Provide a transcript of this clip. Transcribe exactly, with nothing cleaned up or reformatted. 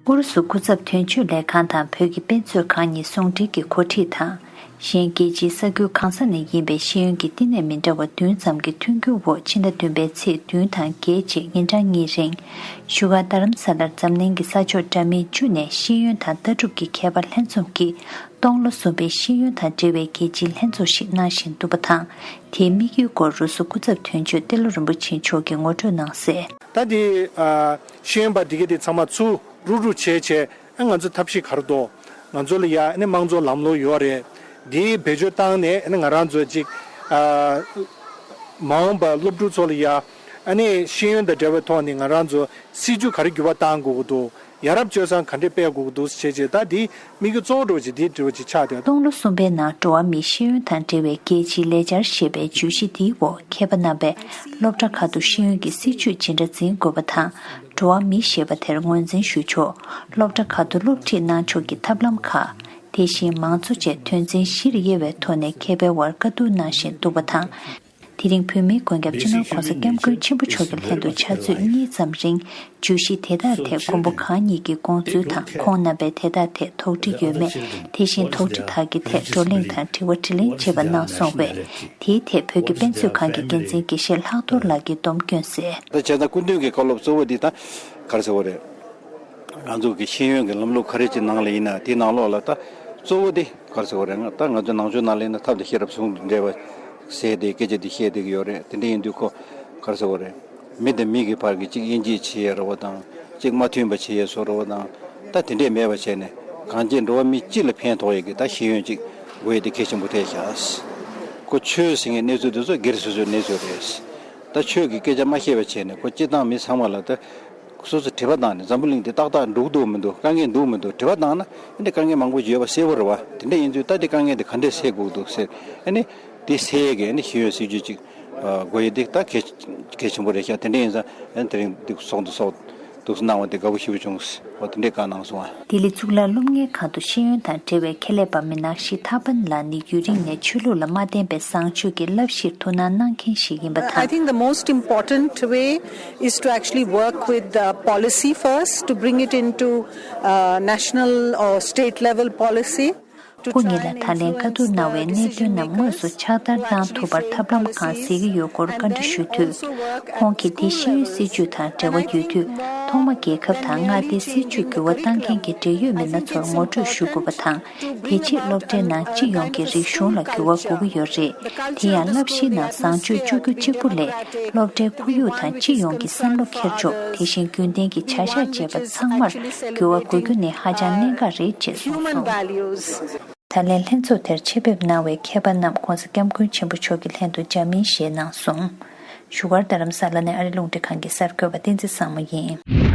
ཨུ་རུ་སུ་སྐུ་ཚབ་དོན་གཅོད་ལས་ཁང་དང་བོད་ཀྱི་དཔེ་མཛོད་ཁང་གཉིས་ཟུང་འབྲེལ་གྱིས་གོ་སྒྲིག་དང་། གཞན་རྒྱལ་སྤྱིའི་ས་ཁུལ་གང་ས་ནས་ཡིན་པའི་ཤེས་ཡོན་གྱི་བསྟི་གནས་མི་འདྲ་བ་བདུན་ཙམ་གྱི་མཐུན་འགྱུར་འོག་ཕྱི་ཟླ་བདུན་པའི་ཚེས་བདུན་དང་བརྒྱད་བཅས་ཉིན་གྲངས་གཉིས་རིང་། བཞུགས་སྒར་རྡ་རམ་ས་ལར་འཛམ་གླིང་གི་ས་ཕྱོགས་འདྲ་མིན་བཅུ་ནས་ཤེས་ཡོན་དང་ལྟ་གྲུབ་ཀྱི་མཁས་པ་ལྷན་འཛོམས་ཀྱིས། སྟོང་ལོ་གསུམ་པའི་ཤེས་ཡོན་དང་འབྲེལ་བའི་རྒྱལ་སྤྱིའི་ལྷན་ཚོགས་ཤིག་གནང་བཞིན་འདུག་པ་དང་། དེའི་དམིགས་ཡུལ་སྐོར་རུ་སུ་སྐུ་ཚབ་དོན་གཅོད་ཏེ་ལོ་རིན་པོ་ཆེ་མཆོག་གིས་ངོ་སྤྲོད་གནང་གསལ། ད་དེ་ཤེས་ཡོན་པ་འདི་ག་དེ་ཚང་མ་ཚུར་རུག་རུག་བྱས་བྱས་ཨ་ང་ཚོ་ཐབས་ཤེས་ག་རེ་འདུག་ང་ཚོ་ལ་ཡ་ཨ་ནི་དམངས་གཙོ་ལམ་ལུགས་ཡོད་རེད། དེ་བེད་སྤྱོད་བཏང་ནས་ཨ་ནི་ང་རང་ཚོ་ཅིག་མ་འོངས་པ་སློབ་ཕྲུག་ཚོ་ལ་ཡ་ཨ་ནི་ཤེས་ཡོན་དང་འབྲེལ་བའི་ཐོག་ནས་ང་རང་ཚོ་སྲིད་ཇུས་ག་རེ་འགྱུར་བ་གཏང་དགོས་ཀྱི་འདུག་ཡ་རབས་སྤྱོད་བཟང་ག་འདྲས་སྤེལ་དགོས་ཀྱི་འདུག་ཟེར་བྱས་བྱས་ད་དེ་དམིགས་ཡུལ་གཙོ་བོ་འདྲ་བོ་ཅིག་དེ་འདྲ་བོ་ཅིག་ཆགས་བསྡད། སྟོང་ལོ་གསུམ་པའི་ནང་འགྲོ་བ་མིའི་ཤེས་ཡོན་དང་འབྲེལ་བའི་རྒྱལ་སྤྱིའི་ལས་འཆར་ཞེས་པའི་བརྗོད་གཞི་འདིའི་འོག་མཁས་པ་རྣམ་པས་སློབ་གྲྭ་ཁག་ཏུ་ཤེས་ཡོན་གྱི་སྲིད་ཇུས་ཇི་འདྲ་འཛིན་དགོས་པ་དང་། འགྲོ་བ་མི་ཞེས་པ་དེར་ངོས་འཛིན་ཞུ་ཕྱོགས། སློབ་གྲྭ་ཁག་ཏུ་སློབ་ཁྲིད་གནང་ཕྱོགས་ཀྱི་ཐབས་ལམ་ཁག་དེ་བཞིན་མང་གཙོ་བཅས་དོན་ཚན་བཞིར་དབྱེ་བའི་ཐོག་ནས་མཁས་པའི་དབར་བཀའ་བསྡུར་གནང་བཞིན་འདུག་པ་དང་། དེ་རིང་བོད་མིའི་མགོན་སྐྱབས་སྤྱི་ནོར་༸གོང་ས་༸སྐྱབས་མགོན་ཆེན་པོ་མཆོག་གི་ལྷན་དུ་ཕྱག་ཚོད་གཉིས་ཙམ་རིང་བརྗོད་གཞི་དེ་དག་ཐད་མགོན་པོ་གང་ཉིད་ཀྱི་དགོངས་ཚུལ་དང་ཁོང་རྣམ་པས་དེ་དག་ཐད་དོགས་འདྲི་ཡོད་མེད། དེ་བཞིན་དོགས་འདྲི་དག་གི་ཐད་བགྲོ་གླེང་དང་དྲི་བ་དྲིས་ལན་བྱས་པ་གནང་སོང་བས། དེའི་ཐད་བོད་ཀྱི་དཔེ་མཛོད་ཁང་གི་འགན་འཛིན་དགེ་བཤེས་ལྷག་རྡོར་ལགས་ཀྱིས་སྡོམ་བསྐྱོན་གསལ། ད་བྱས་ཙང་སྐུ་མདུན་གྱི་བཀའ་སློབ་གཙོ་བོ་འདི་ད་ག་རེ་ཟེར་བ་རེད། ང་ཚོ་གི་ཤེས་ཡོན་གྱི་ལམ་ལུགས་ག་རེ་ཅིག་ནང་ལ་ཡིན་ན་དེའི་ནང་ལོགས་ལ་ད་གཙོ་བོ་དེ་ག་རེ་ཟེར་བ་རེད། ང་ད་ང་ཚོ་ནང་ཆོས་ནང་ལ་ཡིན་ན་ཐབས་དང་ཤེས་རབ་ཟུང་དུ་འབྲེལ་བ་ཟེར་དེ་སྐད་ཆ་དེ་བཤད་བསྡད་ཀྱི་ཡོད་རེད། དེ་འདྲ་ཡིན་དུས་ཁོ་ག་རེ་ཟེར་བ་རེད། མི་དང་མི་གི་བར་གྱི་གཅིག་དབྱེ་འབྱེད་བྱེད་ཡ་རེད་བ་དང་གཅིག་མ་མཐུན་པ་བྱེད་ཡ་བཟོ་རེད་བ་དང་ད་དེ་འདྲས་མེད་པ་བྱས་ནས་གང་ཅི་འགྲོ་བ་མི་སྤྱི་ལ་ཕན་ཐོགས་ཡ་གི་ད་ཤེས་ཡོན་ཅིག་དགོས་ཡ་དེ་གལ་ཆེན་པོ་ཐལ་ཤག་ཁོ་ཆོས་ཟེར་མཁན་གནས་ཚུལ་དེ་ཚོ་སྒེར་སོ་སོའི་གནས་ཚུལ་རེད། ད་ཆོས་ཀྱི་སྐད་ཆ་མ་བཤད་པ་བྱས་ནས་ཁོ་སྤྱི་བཏང་མི་ཚང་མ་ལ་ད། སོ་སོ་དྲི་བ་བཏང་ནས་འཛམ་བུ་གླིང་འདི་ཏག་ཏག་འགྲོ་གི་འདུག་མི་འདུག་དཀའ་ངལ་འདུག་མི་འདུག་དྲི་བ་བཏང་ན་ཨ་ནི་དཀའ་ངལ་མང་པོ་ཡོད་པ་གསལ་པོ་རེད་བ། དེ་འདྲ་ཡིན་དུས་ད་དེ་དཀའ་ངལ་འདི་ག་འདྲས་སེལ་དགོས་འདུག་ཟེར་ཨ་ནི་དེ་སེལ་ཡས་ཀྱི་ཨ་ནི་ཤེས་ཡོན་སྲིད་ཇུས་ཅིག་དགོས་ཡས་འདི་ད་གལ་གལ་ཆེན་པོ་རེད་ཤག་དེ་འདྲ་ཡིན་ཙང་ཨ་ནི་དེ་རིང་འདི་སོགས་འདི་སོགས་འདུག་སེ་གནང་བ་འདི་དགའ་པོ་ཞེ་པོ་བྱུང་། འོ་དེ་འདྲས་བཀའ་གནང་སོང་ཨ། ལྡི་ལི་གཙུག་ལག་སློབ་གཉེར་ཁང་དུ་ཤེས་ཡོན་དང་འབྲེལ་བའི་ཁེ་ལས་པ་མི་ནག་ཤི་ཐ་པན་ལགས་ནི་ཡུན་རིང་ནས་ཆོས་ལུགས་ལ་མ་བརྟེན་པའི་བཟང་སྤྱོད་ཀྱི་བསླབ་གཞིར་ཐུགས་སྣང་གནང་མཁན་ཞིག་ཡིན་པ་དང་། I think the most important way is to actually work with the policy first to bring it into uh, national or state level policy. སྐུ་ཉིད་ལ་ད་ལན་བཀའ་བསྡུར་གནང་བའི་གནད་དོན་རྣམས་དངོས་སུ་ཕྱག་བསྟར་གནང་ཐུབ་པར་ཐབས་ལམ་གང་གཟིགས་ཀྱི་ཡོད་སྐོར་བཀའ་འདྲི་ཞུས་དུས། ཁོང་གིས་འདི་ཤེས་ཡོན་སྲིད་ཇུས་དང་འབྲེལ་བ་ཡོད་དུས། ཐོག་མ་རྒྱལ་ཁབ་དང་མངའ་སྡེའི་སྲིད་ཇུས་འགྱུར་བ་གཏང་མཁན་གྱི་འབྲེལ་ཡོད་མི་སྣ་ཚོར་ངོ་སྤྲོད་ཞུ་དགོས་པ་དང་། དེ་རྗེས་སློབ་གྲྭའི་ནང་སྤྱི་ཡོངས་ཀྱི་རིག་གཞུང་ལ་འགྱུར་བ་དགོས་ཀྱི་ཡོད་རེད། དེ་ཡང་བསླབ་གཞིའི་ནང་བཟང་སྤྱོད་བཅུག་རྒྱུ་གཅིག་པུ་ལས། སློབ་གྲྭའི་ཁོར་ཡུག་དང་སྤྱི་ཡོངས་ཀྱི་བསམ་བློ་འཁྱེར་ཕྱོགས། དེ་བཞིན་རྒྱུན་ལྡན་གྱི་བྱ་གཞག་བཅས་པ་ཚང་མར་འགྱུར་བ་དགོས་རྒྱུ་ནི་ཧ་ཅང་གནད་འགག་རེད་ཅེས་གསུངས་སོང་། ད་ལན་ལྷན་ཚོགས་དེར་ཆེད་ཕེབས་གནང་བའི་མཁས་པ་རྣམས་༸གོང་ས་༸སྐྱབས་མགོན་ཆེན་པོ་མཆོག་གི་ལྷན་དུ་བཅར་མིན་བཞེས་གནང་སོང་། བཞུགས་སྒར་རྡ་རམ་ས་ལ་ནས་ཨ་རི་རླུང་འཕྲིན་ཁང་གི་གསར་འགོད་པ་བསྟན་འཛིན་བཟང་མོ་ཡིན།